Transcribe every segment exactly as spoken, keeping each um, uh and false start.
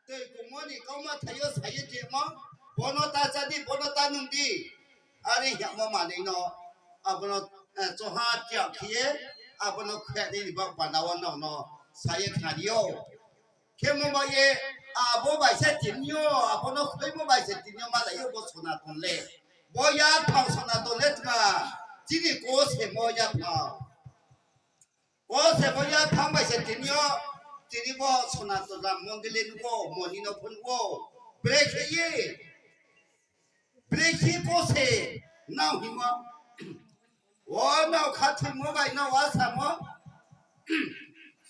Tui kongmo ni kauma thai yo sa ye timo, bo no ta chá di, bo no ta nung di. Are hingmo manoi no, abo no, eh, choha tiak khe ye, abo no khe di ni baoh panda wo nrao no sa ye khnari ou. Khemo bai ye, abo bai se tini yo, abo no khoimo bai se tini yo malai ou bo Sonaton le. Bo yaphang Sonaton le tma, chini kosemo yaphang. Kosemo yaphang bai se tini yo, tini bo Sonaton Ram Mondir le nuh ou, moni no pho nuh ou. Brekhe ye, brekhe kose, nrao hingmo. O nrao khathoimo bai nrao asamo.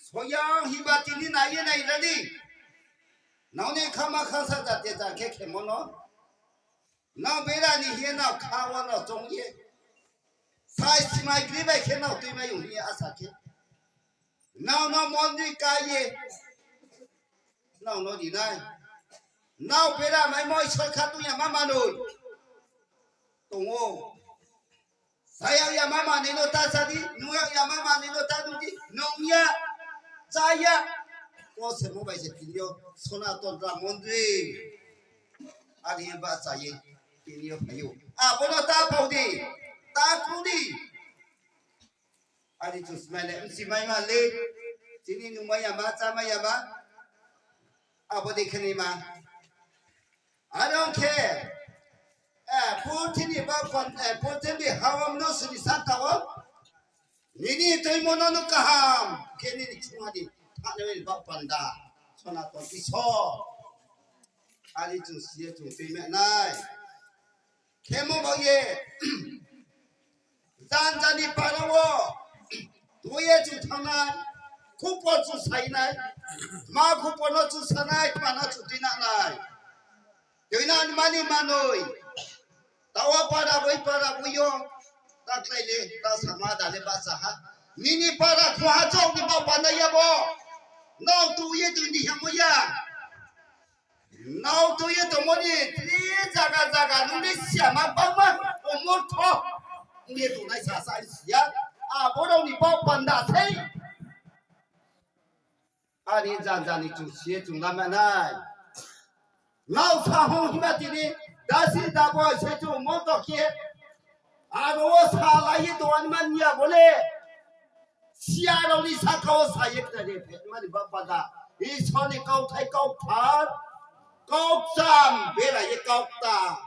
Soyang himba tini nai ye nai ra di. Nrao ni khama khasa jate ja khe khemo no. Nrao bera ni hing ye nrao kha wo nrao choung ye. Sai smai gri bai khe nrao tuimai ong hing ye asa khe. Nrao no mondir ka ye. Nrao no ri nai. Nrao bera maimo Isor kha tong yama manoi tong ou. Sa yag yama manoi no ta sa di, nung yag yama manoi no ta nung di, nung ya, chá ya. Kosemo bai se tini yo, Sonaton Ram Mondir. Are ye bahcha ye, tini yo phai ou. Abo no ta pau di, ta kru di. Are chung smai le, bchi mai ma le, chini nungmai yama, chámai yama, abo dei khe naima. Are ong khe, eh, purthimbi ba kon-, eh, purthimbi ha wo mnusu ni sahka wo, nini tuimo no nung kaham khe nini chungha di, thanai ni baoh panda, Sonaton Isor. Are chung si ye chung tuimai nai. Khemo baoh ye, janja ni para wo, tui ye chung thanng nai, khupor chung sai nai, tma khupor no chung sa nai, tma no chung tuina nai. Tuina ni mani manoi, taoh wo para boi para boi yo, ta klái le, ta sama da le bahcha ha. Nini para khongha chouh ni baoh panda ya bo, nrao tui ye tui ni hingmo ya. Nrao tui ye tongmo ni, tre zaga zaga nung le siama bangma, o murkho. Nung ye tongnai sasa si ya, abo rao ni baoh panda sei. Are janja ni chung si ye chung lamai nai. Nrao sa hong hima tini, dasi dabo se chung moto khe, aro wo salai ye tong ani man ya bo le. Siya rao ni sahka wo sa ye khnari phaimani baoh panda, Isor ni kauthai kauthar, kaukcham bera ye kaukta,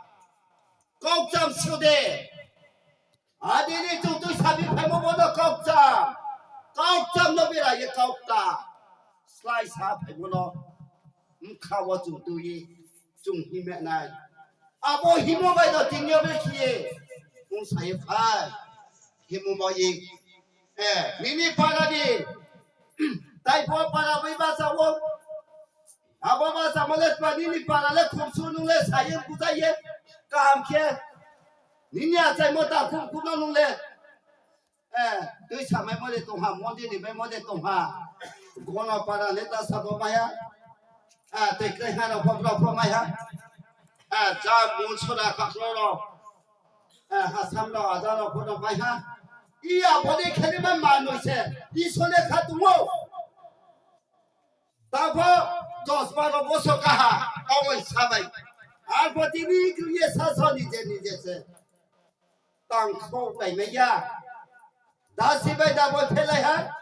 kaukcham sode. Adini chung tui sabi phaimo bo no kaukcham, kaukcham no bera ye kaukta, slái sa phaimo no bkha wo chung tui ye, chung hingmai nai. Abo hingmo bai no tini yo brekhe ye ongsa ye phai. Hingmo bai ye, eh, nini para ni, tai pho para bai bahcha ou. Abo bahchamo le tma nini para le khumsu nung le sa ye buja ye kaham khe. Nini achaimo ta khum khum no nung le. Eh, tui samaimo de tong ha, mondir ni maimo de tong ha. Gono para le ta sabo mai ha. Eh, tei klái ha rao pho brao pho mai ha. Eh, ja mun sora kaklo rao. Eh, hasam rao, aja rao pho no mai ha. Iya bo de khe ni ma manoi se, Isor le kha tong ou. Tapho dos baro bosor kaha, abo sa bai. Arphuh tini kri ye sasaoh nije nije se tangkhouh laimai ya. Dasi bai dabo phelai ha,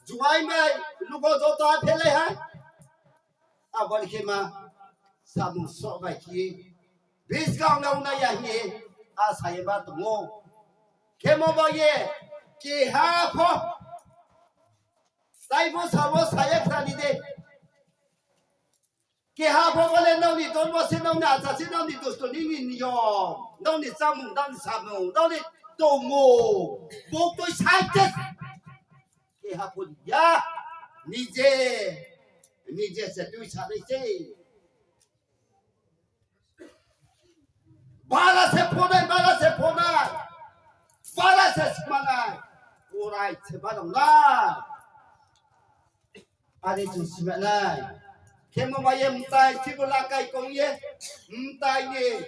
juai bai lugo joto a phelai ha. Abo ni khe ma samung soh bai khe buskang no nai ya hing ye asa ye ma tong ou. Khemo bai ye keha pho tai pho sa wo sa ye khnari de. Keha pho bo le nrao ni dormo se, nrao ni achar se, nrao ni dustu, nini niyom, nrao ni chámung, nrao ni samung, nrao ni tongmung, buktui sai se keha pho ya, nije, nije se tui sanai se. Bara se phonai, bara se phonai, bara se smanai, korai se bara nai. Are chung sima nai. Khemo bai ye mtai, sibo lakai kong ye, mtai ni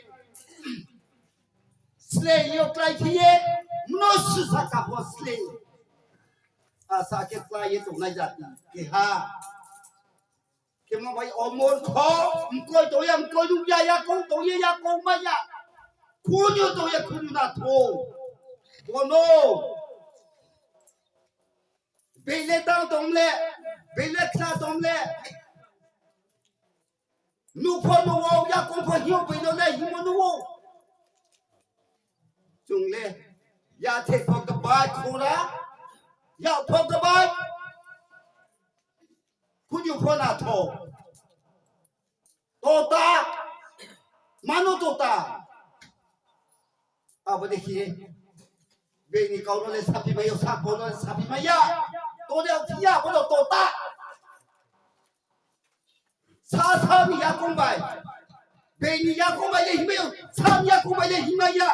slei yo klái khe ye, mnusu sahka pho slei. Asa khe klái ye tongnai jati keha. Khe mo bai o murkho, mkoih tong ye mkoih nuh ya, yakoung tong ye yakoung mai ya, khunju tong ye khunju na thou. Bono being le tang tong le, being le khna tong le, nuh pho nuh ou, yakoung pho hing ou, being no le hingmo nuh ou. Chung le yathei pho gbai khora, yak pho gbai, khunju pho na thou. Tota, mano tota. Abo dei khe, being ni kau no le saphi mai ou, sakbo no le saphi mai ya. Tode phi ya, bono tota. Sa sa ni yakoung bai, being ni yakoung bai le hingmai ou, sa ni yakoung bai le hingmai ya,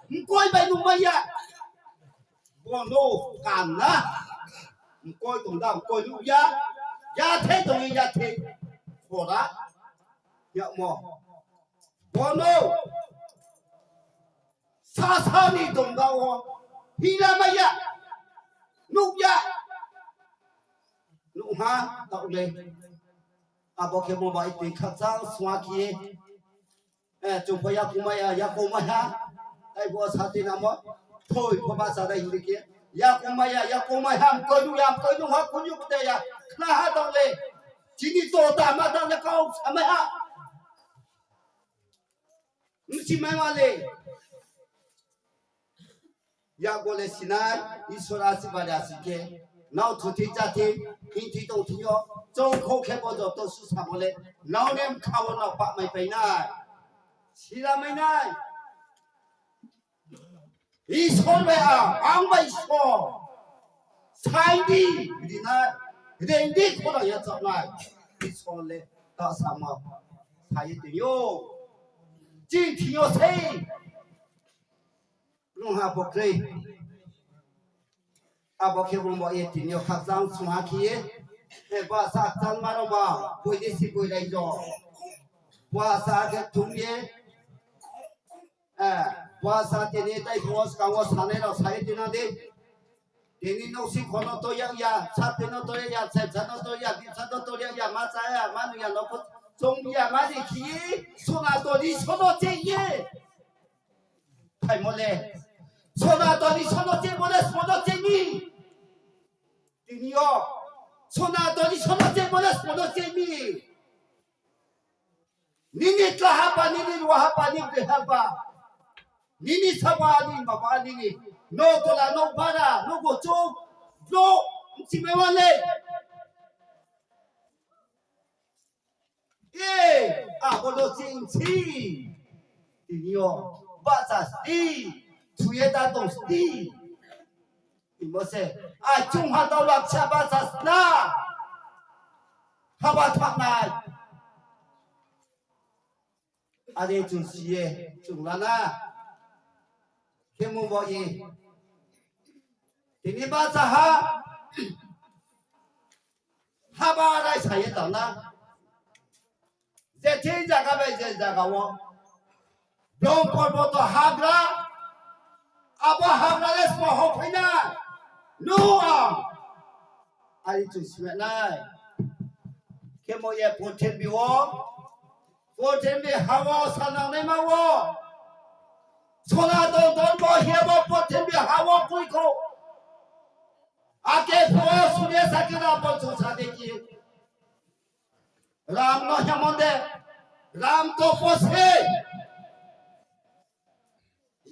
mkoih bai nuhmai ya. Bono kanna, mkoih tong da, mkoih nuh ya, yathei tong ye yathei khora yagmo. Bono sasa ni tong da wo, hingla mai ya, nuh ya, nuh ha, taoh le. Abo khe mo bai tui khakchang sungha khe, chung pho yakoung mai ya, yakoung mai ha, tai bo sa tui namo, thoi pho bahcha dai hing khe, yakoung mai ya, yakoung mai ha, mkoih nuh ya, mkoih nuh ha, khunju pho de ya, khna ha taoh le. Chini tota ma taoh le kau samai ha. Bchi mai ma le. Yakbo le sinai, Isor asirbad ya si khe, nrao thuthi cháthi, hingthi tongthi yo, choungkhouh khe bo joto susamo le, nrao ni bkha wo nrao pahmai pai nai, sila mai nai. Isor bai ang, ang bai Isor, saing di, ri nai, reing di, khorang yachaoh nai. Isor le ta samo sa ye tong ou. Chini thing yo sei. Nung ha bo kroi. Abo khe bung bo ye tini yo khakchang sungha khe ye, bahcha kchangma rao ba, boidesi boirai rao, bahcha khe thum ye, bahcha tini tai phuh wo skang wo sanai rao sa ye tini di. Tini nouhsingkho no to yag ya, satoi no to yag ya, saisa no to yag ya, bisa no to yag ya, ma chá ya, ma nuh ya, no pho choung ya, ma ri khe ye, Sonaton Isor no cheh ye phaimo le, Sonaton Isor no chehmo le sbo no cheh mi. Tini yo Sonaton Isor no chehmo le sbo no cheh mi. Nini tla haba, nini ruh haba, nini broi haba, nini saba, nini mama, nini nouh tola, nouh bara, nouh gochung, nouh bchi mai ma le. E, abo no cheh si. Tini yo bahcha sti, thu ye ta tong sti. Imo se, a chung ha tau lakcha bahcha sna. Haba thanng nai. Are chung si ye, chung la na. Khemo bo ye. Tini bahcha ha. Haba raisa ye tong na. Je thing zaga bai je zaga wo. Blong porboto hagra. Abo hagra le sbo hophai na. Nuh ang. Are chung sima nai. Khemo ye purthimbi wo. Purthimbi ha wo sanang naima wo. Sonaton dhormo hiyabo purthimbi ha wo kroi kho. Ake pho suri ye sa khe na bo chung sa dei khe. Ram no hemo de, Ram to pho se.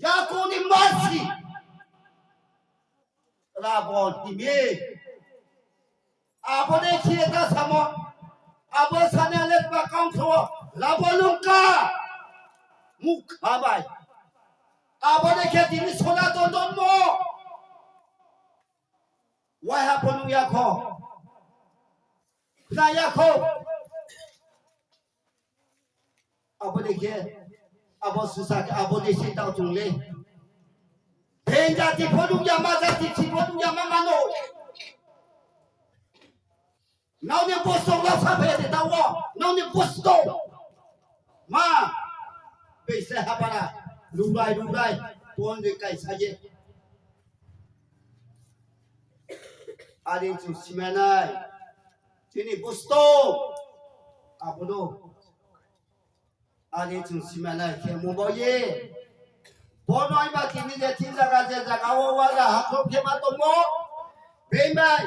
Yakoung ni masi. Rabon himi. Abo dei khe ta samo. Abo sani le tma kangtho. Rabon nung ka. Mukha bai. Abo dei khe tini Sonaton dhormo. Waiha pho nuh ya kho. Khna ya kho. Abo dei khe, abo susa khe, abo dei se tao chung le. Being jati pho nuh ya ma, jati si pho nuh ya ma mano. Nrao ni bostong la sa phai de tao wo, nrao ni bostong. Ma, being se habara, rurai, rurai, bon de kaisa ye. Are chung sima nai. Chini bostong. Abo no. Are chung simanai khe mo bo ye. Bo noi ba tini je thing zaga je zaga wo wara hakhor khe ma tongmo. Bini bai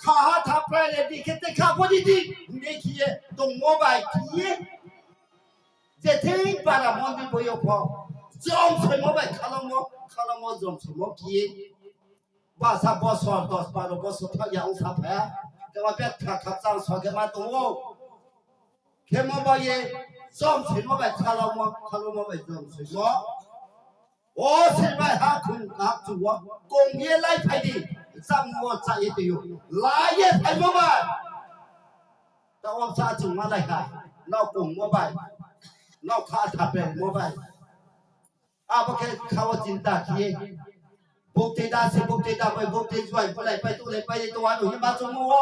khaha thaprai le di khe te kha bo di di. Hing khe ye tongmo bai khe ye. Je thing para mondir bo yo pho. Jom soimo bai khalangmo, khalangmo jom soimo khe ye. Basa bosor dos baro bosor thang ya ong sa phai ha. Khe ma betha khakchang so khe ma tong ou. Khe mo bai ye jom soimo bai khalangmo, khalangmo bai jom soimo. O sir bai ha khung ha chu wo kong ye lai phai di. Cham wo cha ye tei ou. Lai ye phaimo bai. Ta o cha chung ma lai ha. Nrao kongmo bai. Nrao kha tha pengmo bai. Abo khe kha wo chinta khe ye. Bukti da se bukti da bai bukti juai bulai pai tulai pai ye tong ano himba chungmo wo.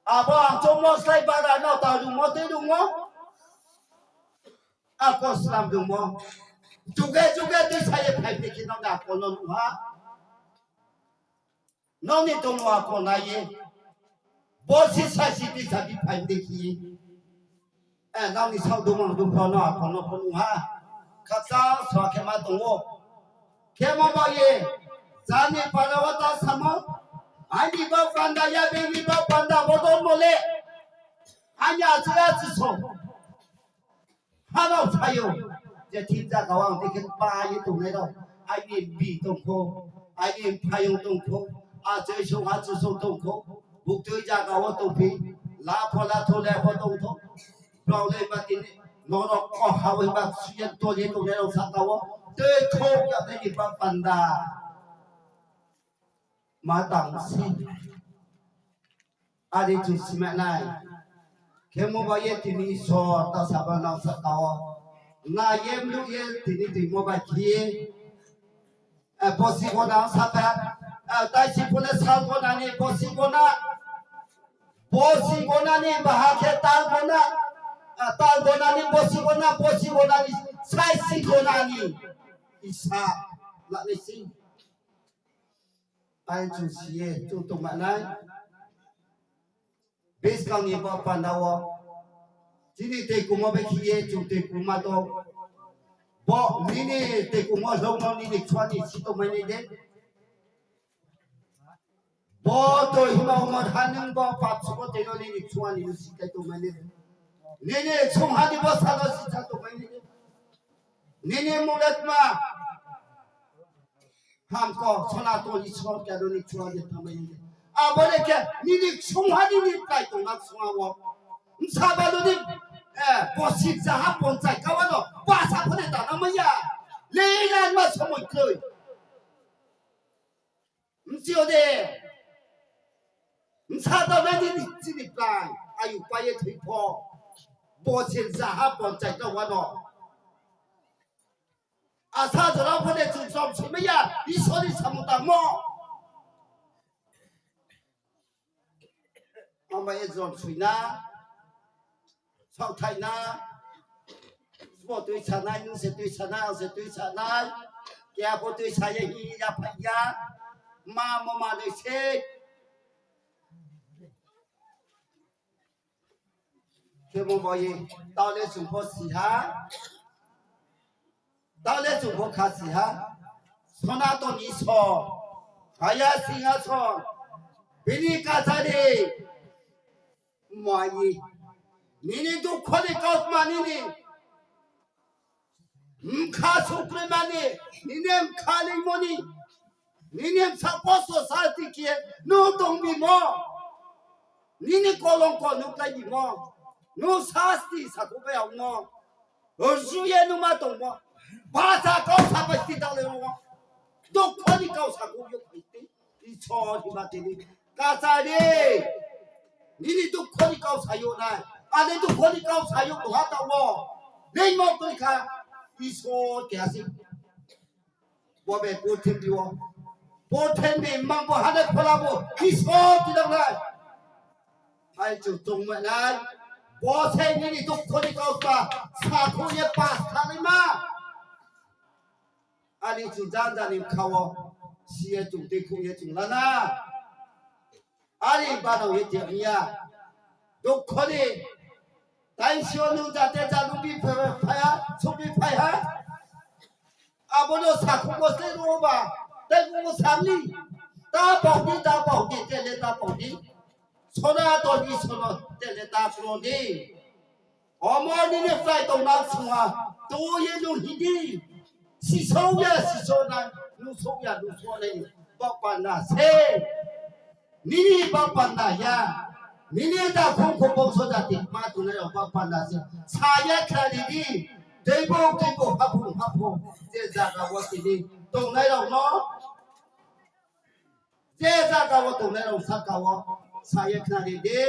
Abo ang chungmo slái bara nrao ta rungmo tei rungmo. Akol slam rungmo. Juge juge tuisa ye phai phi khe nrao ni akol no nuh ha. Nrao ni tongmo akol nai ye. Bo si sa si tuisa bi phai phi khe. Eh, nrao ni saoh dungmo dungpho no akol no pho nuh ha. Khakchang so khe ma tong ou. Khe mo bai ye. Jani para wo ta samo. Aini bau panda ya bini bau panda bo dormo le. Aini achai achai so. Hano phai ou, je thing zaga wo ang dei khe pai ye tongnai rao, aini bi tong kho, aini mphaiyong tong kho, achai song achai song tong kho, buktui zaga wo tongphi, lapho latho lepho tong kho, brao le ba tini, norok koha wo himba suya tol ye tongnai rao sahka wo, tei khou ya nai ni ba panda. Ma tang si. Are chung simanai. Khe mo bai ye tini Isor ta saba nang sahka wo. Na ye mlu ye tini tui mo bai khe ye. Eh, bosi gona saka. Eh, tai si phone sal gona ni bosi gona. Bosi gona ni baha khe tal gona. Eh, tal gona ni bosi gona, bosi gona ni saisi gona ni. Isa. Laknai si. Ai chung si ye, chung tongma nai. Buskang ni bo panda wo. Chini tei kumo bai khe ye, chung tei kuma tong. Bo nini tei kumo hloung no nini kchuha ni si tongmai nai de. Bo toi hima omo thanng nung bo pap suko tei no nini kchuha ni si kai tongmai nai de. Nini sungha ni bo sa no si cha tongmai nai de. Nini mung le tma. Hamko, Sonaton Isor khe aro ni kchuha ye thanngmai ye. Abo le khe, nini ksungha nini prai tongma ksungha wo. Bsa ba no ni, eh, bosi jaha ponchai ka wa no, bsa pho ne tana mai ya. Lei lai ma somoi kroi. Bchi yo de. Bsa da nai ni chini prai, ayu pai ye thoi pho. Bosi jaha ponchai ka wa no. Asa jora pho de chung jom soi mai ya, Isor ni samung tangmo. Abo ye jom soi na, saohthai na, sbo tuisa nai, nung se tuisa nai, ang se tuisa nai, keha pho tuisa ye hing ya phai ya, ma mo ma dei se. Khe bo bai ye, tao le chung pho si ha. Tao le chung pho kha si ha. Sonaton Isor. Haya singhason. Bini kachari. Mai. Nini dukho ni kautma nini. Bkha sukroi mani, nini bkha leimo ni, nini bsa posto sasti khe, nung tongbimo, nini kolongko nung khlaibimo, nung sasti sakhouh bai yagmo, rju ye nung ma tongmo, bsa kau sapai sti dale rao, dukho ni kau sakhouh yo phai ti. Isor ni mati ni kachari. Nini dukho ni kau sa yo nai. Ani dukho ni kau sa yo duha ta wo. Nei mo tui kha. Isor keha se. Bo be purthimbi wo. Purthimbi mang bo hane phola bo. Isor ti dang nai. Hai chu tongma nai. Bo se nini dukho ni kau sa. Sakhouh ye pas thanai ma. Ani chung janja ni bkha wo, si ye chung tei khouh ye chung la na. Ani banao ye tiya hing ya. Dukho ni, Tai sio nung jate ja nung bi phai ha, sung bi phai ha. Abo no sakhouh bo slái ruh ba, tei bo sa ni, ta pao di, ta pao di, tele ta pao di. Sonaton Isor no tele ta kro di. Omo nini prai tongna sungha, tui ye nung hi di. Sisouh ya, sisouh nai, nusouh ya, nusouh nai, baoh panda se. Nini baoh panda ya. Nini ta khongkho bongso jati kma tongnai rao baoh panda se. Sa ye khnari di. Teibo, teibo, haphung, haphung. Je zaga wo tini tongnai rao no. Je zaga wo tongnai rao sahka wo sa ye khnari di,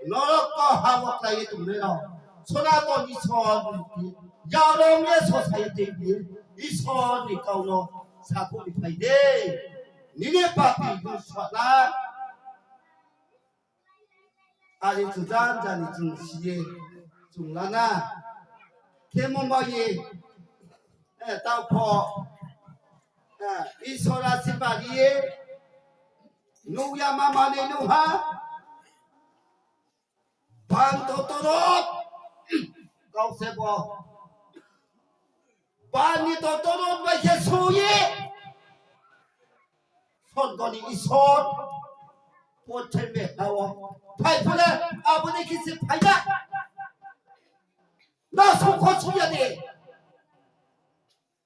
norok wo ha wo klái ye tongnai rao. Sonaton Isor ni, yarom ye so sa ye tei di, Isor ni kau no sakhouh ni phai di. Nini papi bung sona. Are chung janja ni chung si ye chung la na. Khemo ma ye, eh, taoh pho, eh, Isor asirbad ri ye, nuh ya ma mani nuh ha. Ban totorot, kau se bo. Ban ni totorot bai khe su ye. Sorgo ni Isor, purthimbi ha wo phai phuh le, abo ni khe se phai ya. Na songkho su ya de.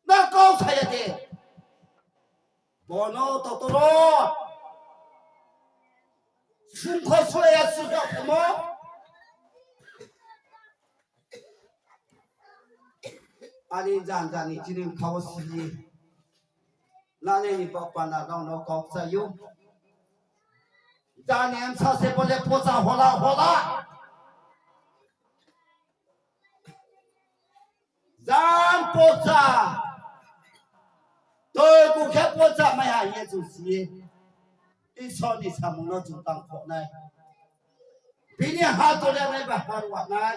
Na kau sa ya de. Bono totorot. Songkho su ya su ya phumo. Ani janja ni chini bkha wo si ye. Lani ni baoh panda rao no kau kcha ou. Jani bsa se bo le pocha hola hola. Jan pocha. Toi ku khe pocha mai ha ye chung si ye. Isor ni samung no chung tang khoh nai. Bini ha tole nai ba ha ruh nai.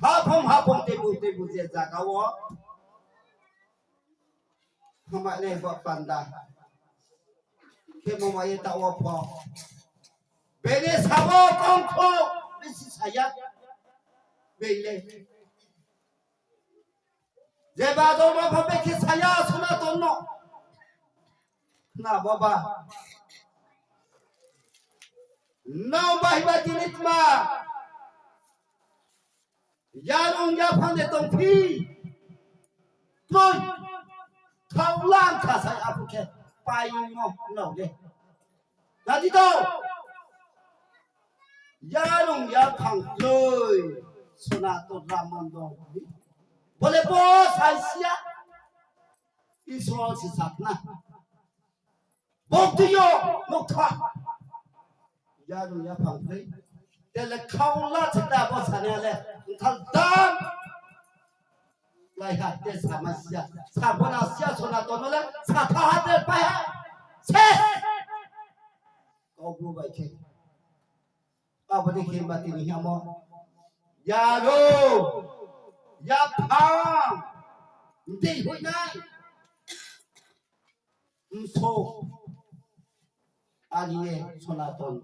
Haphung haphung teibu teibu je zaga wo. Hambai nai baoh panda. Khemo ma ye taoh wo pho. Bini sa wo kongkho bisi sa ya. Bini le. Jeba dormo pho bekhe sa ya Sonaton no. Na baba. Nrao bai ba tini tma. Yarung yaphang de tongphi. Kroi. Khaolang khasai aphuh khe. Paimo nrao de. Nadi to. Yarung yaphang kroi. Sonaton Ram Mondol. Bo le bo saisi ya. Isor se sakna. Bokti yo nukha. Yarung yaphang kroi. Tele khaola chita bo sani ale. Nthal dam. Lai ha te sama sia. Sa bona sia Sonaton no le. Sa tha ha te pai ha. Ses. Kau bu bai khe. Abo ni khe ba tini hamo. Yarung. Yaphang. Ndi hoih nai. Mso. Ani ye Sonaton.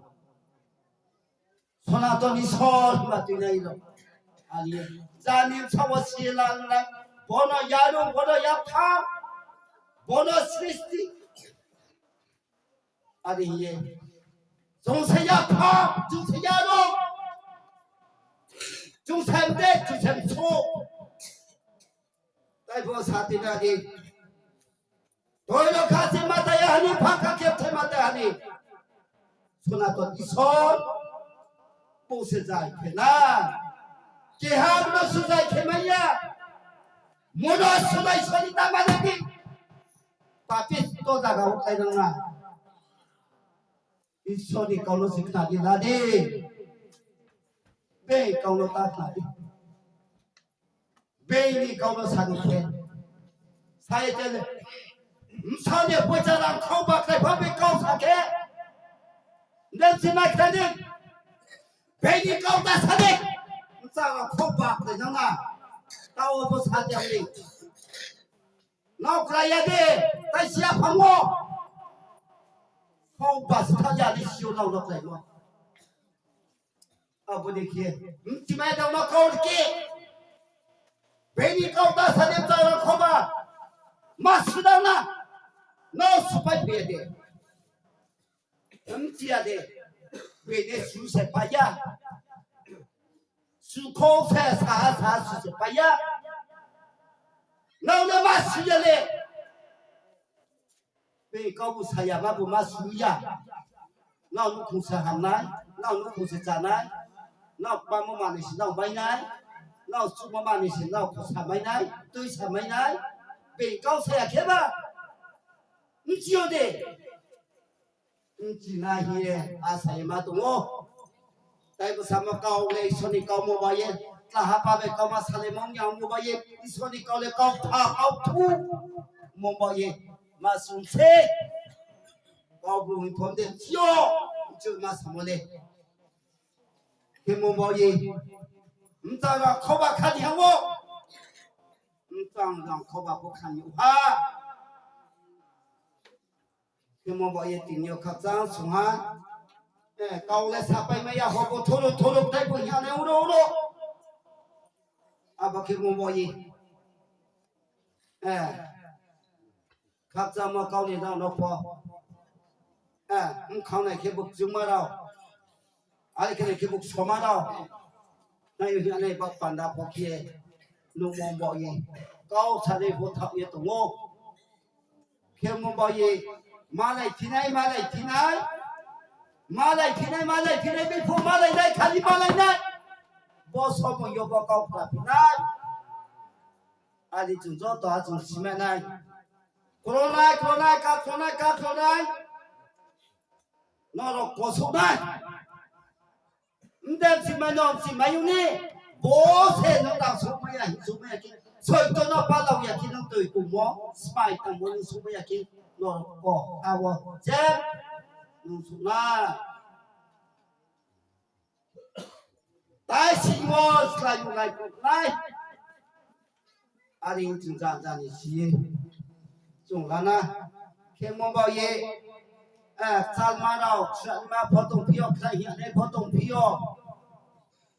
Sonaton Isor ma tuinai rao. Ani ye. Jani bsa wo si la nai. Bono yarung, bono yaphang. Bono sristi. Are hing ye. Chung se yaphang, chung se yarung. Chung se mde, chung se mso. Tai bo sa tini di. Toi no kha se ma tai ya hani, phang kha khe thai ma tai hani. Sonaton Isor. Bo se jai khe na. Keha no sujai khe mai ya. Mono sulai soli ta ma di. Papi to jaga wo khlai nang na. Isor ni kau no se khna di la di. Bini kau no ta khna di. Bini kau no sa di khe. Sa ye tele. Bsa ni poicha rang khau ba khlai pha bini kau sa khe. Nde si mai khlai di. Bini kau ta sa di. Bsa rang khau ba khlai nang na. Tao bo sa di ang di. Nrao khlai ya de, tai sia phang wo. Khau ba se tha ya di sio nrao no khlai mo. Abo ni khe, mchimai dang no kau khe. Bini kau ta sa de bchang rao khoba. Ma sudang na. No supai phi ya de. Mchi ya de. Bini su se pai ya. Su khou se saha saha su se pai ya. Nang no ma su ya le. Bini kau bu sa ya, ma bu ma su ya. Nang nouhkhong se ham nai, nang nouhkhong se chá nai, nang kbamo manoi se nang mai nai, nang chuhmo manoi se nang kho sa mai nai, tui sa mai nai. Bini kau sa ya kheba, mchi yo de. Mchi nai hing ye asa ye ma tong ou. Tai bsa mo kau le Isor ni kau mo bai ye, tla ha pa bai kau ma salaimo ong ya ongmo bai ye, Isor ni kau le kau tha, kau thu, mo bai ye, ma sung se. Kau bru hing thom de, mchi yo, mchi yo ma samo le. Khemo bai ye, mchang rao khoba kha ni ha wo. Mchang rao khoba pho kha ni ha. Khemo bai ye tini yo khakchang sung ha. Eh, kau le sapai mai ya, hobo thoro thoro tai bo hing ya nai uro uro. Abo khemo bai ye. Eh, khakchangmo kau ni rao no pho. Eh, mkhang nai khe bukchungma rao. Are khe nai khe buksoma rao. Nai yo hing ya nai ba panda pho khe. Nuhmo bai ye. Kau sanai pho thaoh ye tong ou. Khemo bai ye, malai phinai, malai phinai. Malai phinai, malai phinai, biphuh malai nai, khali malai nai. Bo somo yo bo kau khna phinai. Ani chung joto a chung sima nai. Kronai, kronai, ka kronai, ka kronai. Norok kosouh nai. Mde mchimai no mchimai ong ni, bo se nung tang souhmai ya, souhmai ya khe, Soitan no palao ya khe nung toi kungmo, smai tangmo nung souhmai ya khe, norok ko, abo, je, nung souh na. Tai sing wo slái nung nai kuk nai. Are chung jang jang ni si ye. Chung lana. Khemo bai ye. Eh, kchalma rao, kchalma pho tongphi yo, kchalhing nai pho tongphi yo.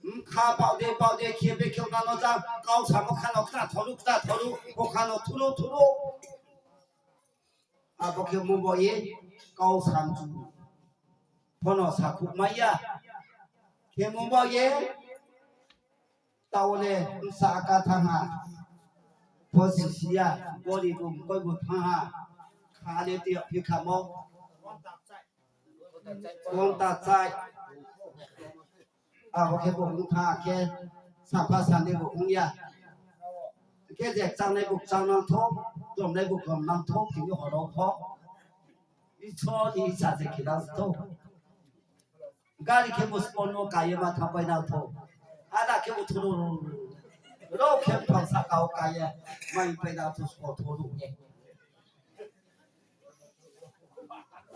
Mkha baoh de, baoh de, khe be khe nano jang, kau samo kha no kta thoru, kta thoru, bo kha no thuru, thuru. Abo khemo bai ye, kau samchu. Phono sakhouh mai ya. Khemo bai ye, taoh le bsa aka thanng ha. Pho si si ya, gori bu mkoi bu thanng ha. Kha le tiyo phi khamo. Gonta chai. Abo khe bo ong thanng khe, sapha sani bo ong ya. Khe je kchangnai bo kchang nang thou, klomnai bo klom nang thou, tini horo pho. Isor ni isa je khe nang thou. Gari khe bo spon no ka ye ma thanngpai nang thou. Ada khe bo thuru. Rao khe mphang saka wo ka ye. Mai pai nang thou spon thuru ye.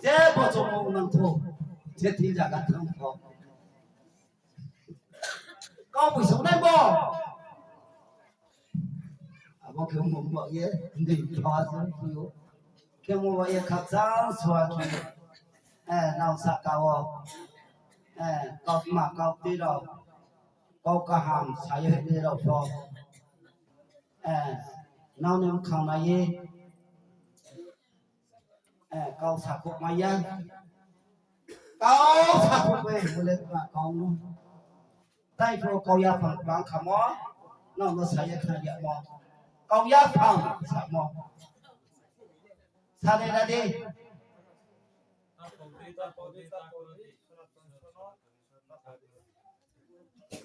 Je bo chung ong nang thou. Je thing zaga thanng thou. Kau bui song nai bo. Abo khe mo mo ye, ndi thawa se phi ou. Khemo bai ye khakchang sua khe. Eh, nrao saka wo. Eh, kautma kautui rao. Kau kaham sa ye ni rao pho. Eh, nrao ni mkhang nai ye. Eh, kau sakhouh mai ya. Kau sakhouh mai, bole tma kau no. Tai pho kau yaphang bang khamo, nrao no sa ye khna yamo. Kau yaphang samo. Sa de na de.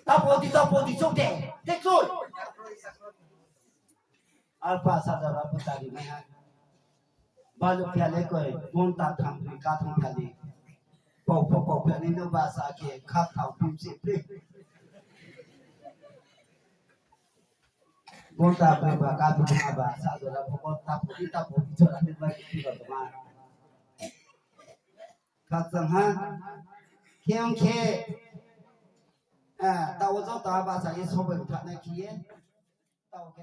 Tapo di, tapo di, chok de. Dek choi. Alpha sa jora pho tari mai ha. Balu phiale koi, gonta tham pri ka tham phiale. Pau, pau, pau phiale no ba sa khe, khap tham pim si pri. Gonta pri ba ka tham ba sa jora pho gonta pho di, tapo di, chora ni ba ki ba ma. Khakchang ha. Khe ong khe. Eh, taoh wo joto a bahcha ye sobai bthah nai khe ye. Taoh khe